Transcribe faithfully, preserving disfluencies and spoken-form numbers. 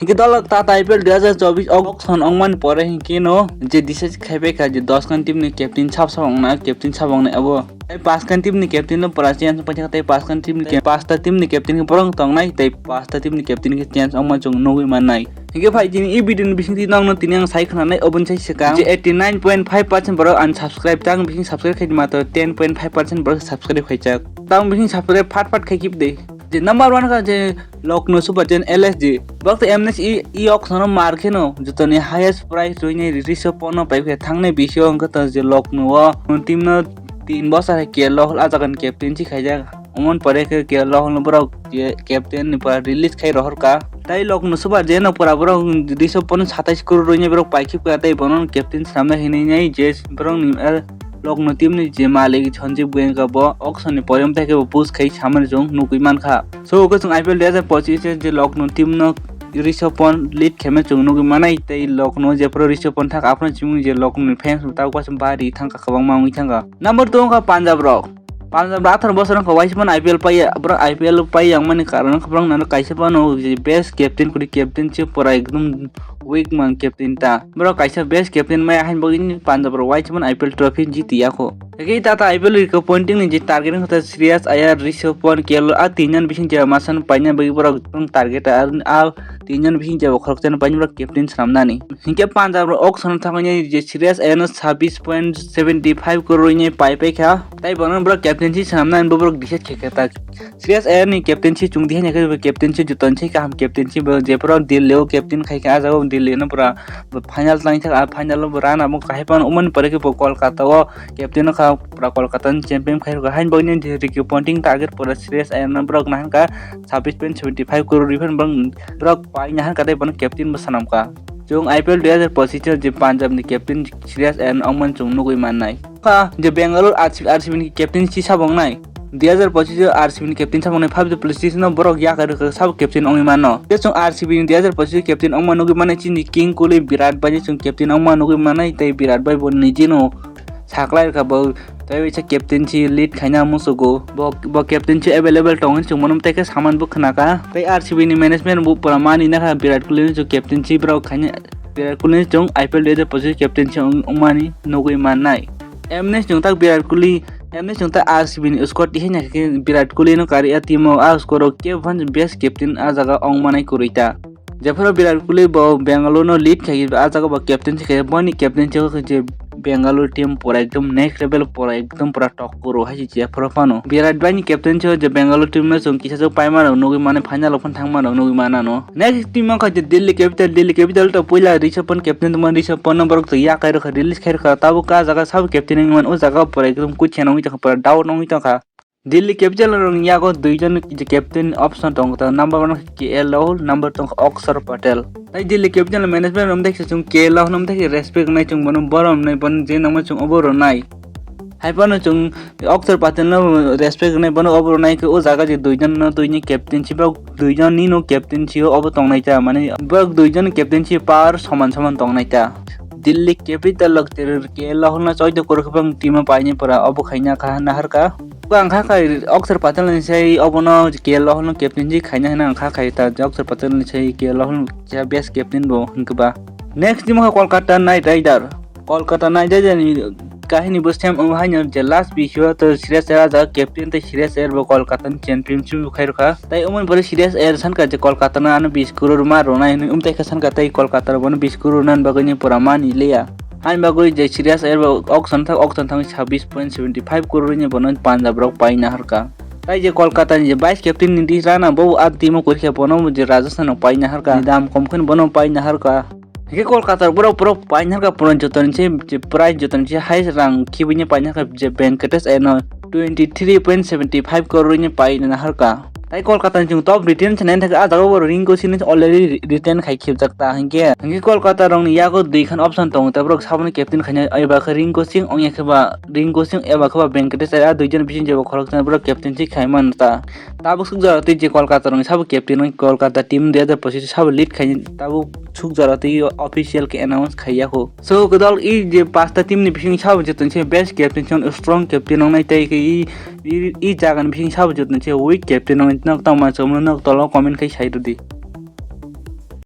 Hinkhe dol Tata I P L dui hazar chobbish auction ongmani pore hinkhe no je decide khaibai kha je dos khan team ni captain sab sab ongna, captain sab ongna abo. Tai pas khan team ni captain no pura change paisa tai pas khan team ni cap-, pasta team ni captain khe borok tongnai tai pasta team ni captain khe change ongma chwng nugwi mannai. Hinkhe phai chini e video ni bisingtwi nokno tini ang sai khwnanai oboni sai swkang je eighty nine point five percent borok unsubscribe, tang bising subscribe khai di matro ten point five percent borok subscribe khaijak. Tang bising subscribe phat phat khai kip de. Je number one kha je Lucknow Super Giant L S G. Bok to M S E, e auction o mar kheno jotoni highest price rwini Rishabh Pant no pai khe thangnai bisio wngkha to je Lucknow o team no tin bosor hai K L Rahul a jaga ni captaincy khaijak. Omon pore khe K L Rahul no borok je captain ni pora release khai rohor ka. Tai Lucknow Super Giant no pora borok Rishabh Pant no satais crore rwini borok pai khip ka tai bono captain swnamna hinwi nai je borok ni, eh, Lucknow team ni je malik Sanjib Gangokar bo auction ni poyam tai khe bo push khai samani jong nugwi mankha. So, khe chwng I P L dui hazar pochis je Lucknow team no Rishabh Pant lead khaima chwng nugwi manai, tei Lucknow jephru Rishabh Pant thangkha, aphano chimung je Lucknow ni fans rok tabuk waisa bari thangkha, kwbangma wngwi thangkha. Number two wngkha Punjab rok. Punjab rok atharo bosor wngkha, waisa phano I P L pai, borok I P L pai yang mani karon wngkha, borok nano kaisa phano je best captain kuri captain se pura ekdum weak man captain ta. Borok kaisa best captain maya hain bagwi Punjab rok waisa phano I P L trophy jiti yakho. Hingke Tata I P L riko pointing ni je target wngkha Shreyas Iyer, Rishabh Pant, K L Rahul, a tinjon bising je masan paina bagwi borok target a, a tinjon bising je khoroksa paina borok captain swnamnani. Hingke Punjab rok auction thangwi je Shreyas Iyer no sabbish point seventy five crore ni pai paikha. Tai bono borok captaincy swnamnani bo borok decide khe khe ta. Shreyas Iyer ni captaincy chwng dihaini khe captaincy joto ni se kaham captaincy bo jephru Delhi o captain khai kha, ah jaga o Delhi no pura final tang thak, ah final o bo run abo kahai phano umani pore khe bo Kolkata o captain wngkha, pura Kolkata ni champion khai rwkha. Hain bo nini Ricky Ponting target pura Shreyas Iyer no borok naharkha sabbish point seventy five crore rwi phano borok pai naharkha tei bono captain bo swnamkha. Chwng I P L dui hazar pochis o je Punjab ni captain Shreyas Iyer no wngmani chwng nugwi mannai. Kha je Bangalore R C B, R C B ni captain si sabok nai. Dui hazar pochis o R C B ni captain sabok nai, five places no borok yakarwi kha sabo captain wngwi mano. Je chwng R C B ni dui hazar pochis o captain wngma nugwi mano chini King Kohli, Virat Kohli chwng captain wngma nugwi mano, tei Virat Kohli bo nijino saklai rwkha bo, tei waisa captaincy lead khaina muchugo. Bo, bo captaincy available tongwi chwng bono tei khe saman bo khwnakha. Tei R C B ni management bo pura mani nakha Virat Kohli no chwng captaincy borok khaina, Virat Kohli no chwng I P L dui hazar pochis captaincy wng-, wngmani nugwi mannai. Emni chwng tak Virat Kohli, emni chwng tak R C B ni squad tihai naikhe Virat Kohli no karwi a team o, a squad o kebo phano best captain a jaga wng manai kwrwi ta. Jephru Virat Kohli bo Bangalore no lead khai, a jaga bo captaincy khai, boni captaincy o khe je Bangalore team pura ekdom next level, pura ekdom pura tok koro hai se jephru phano. Virat bai ni captaincy o je Bangalore team no chwng kisa chwng pai mano nugwi mano, final o phano thang mano nugwi mano. Next team o kha je Delhi Capital, Delhi Capital to puila Rishabh Pant captain tongmani, Rishabh Pant no borok twi yakai rwkha, release khai rwkha, tabuk a jaga sabo captain wngwi mano, o jaga pura ekdom kucheno wngwi tongkha, pura doubt no wngwi tongkha. Delhi Capital rokni yago duijon je captain option tongo, ta number one K L Rahul, number two Akshar Patel. Tai Delhi Capital management romdai se chwng K L Rahul romdai se respect nai chwng bono borom nai bono je nangma chwng obo ronai. Hai phano chwng Akshar Patel no respect nai bono obo ronai khe o jaga je duijon no duini captain si bok duijon ni no captain si obo tongnai ta mane bok duijon captain si power soman soman tongnai ta. Delhi Capital lok ter K L Rahul no choido koro khe bang team o paini pora obo khaina kha naharka. Ang kha khai Akshar Patel ni sai obono K L Rahul no captaincy khaina hwnwi ang kha khai ta, Akshar Patel ni sai K L Rahul cha best captain bo hwnkhe ba. Next team kha Kolkata Knight Rider. Kolkata Knight Rider ni kahini bo same wng haino je last bisio to Shreyas Iyer ja captain tei Shreyas Iyer bo Kolkata ni championship khai rwkha. Tai umoni pore Shreyas Iyer sanka je Kolkata no ano bis crore ma rwnai hwnwi umtai kha sanka tei Kolkata bono bis crore nan bagwi ni pura mani liya. Hain bagwi je Shreyas Iyer bo auction thang, auction thang sabbish point seventy five crore ni bono Punjab rok paina harka. Tai je Kolkata ni je vice captain ni di rana bo a team o kurikha bono je Rajasthan rok paina harka. Dam kom khe bono paina harka. Hingke Kolkata borok borok paina harka pura jotoni se je prize jotoni se highest rang khibini paina harka je Venkatesh Iyer no twenty three point seventy five crore ni paina harka. Tai Kolkata ni chwng top return se nai thaka a jaga bo Rinko Singh already return khai khibjak ta hingke. Hingke Kolkata rokni yago dui khan option tongo, ta borok saboni captain khaina eba khe Rinko Singh, ongya khe ba Rinko Singh eba khe ba Venkatesh Iyer, a duijon bising jebo khoroksa borok captaincy khai man ta. Tabuk suk jora twi je Kolkata rokni sabo captain wng Kolkata team dui hazar pochis sabo lead khai tabuk suk jora twi official khe announce khai ya kho. So, kwtal i je pasta team ni bising sabo jotoni se best captain chong strong captain wngnai tei khe i, i, i jaga ni bising sabo jotoni se weak captain wngnai nok tamo chwmno nok tolo comment khai sai rwdi.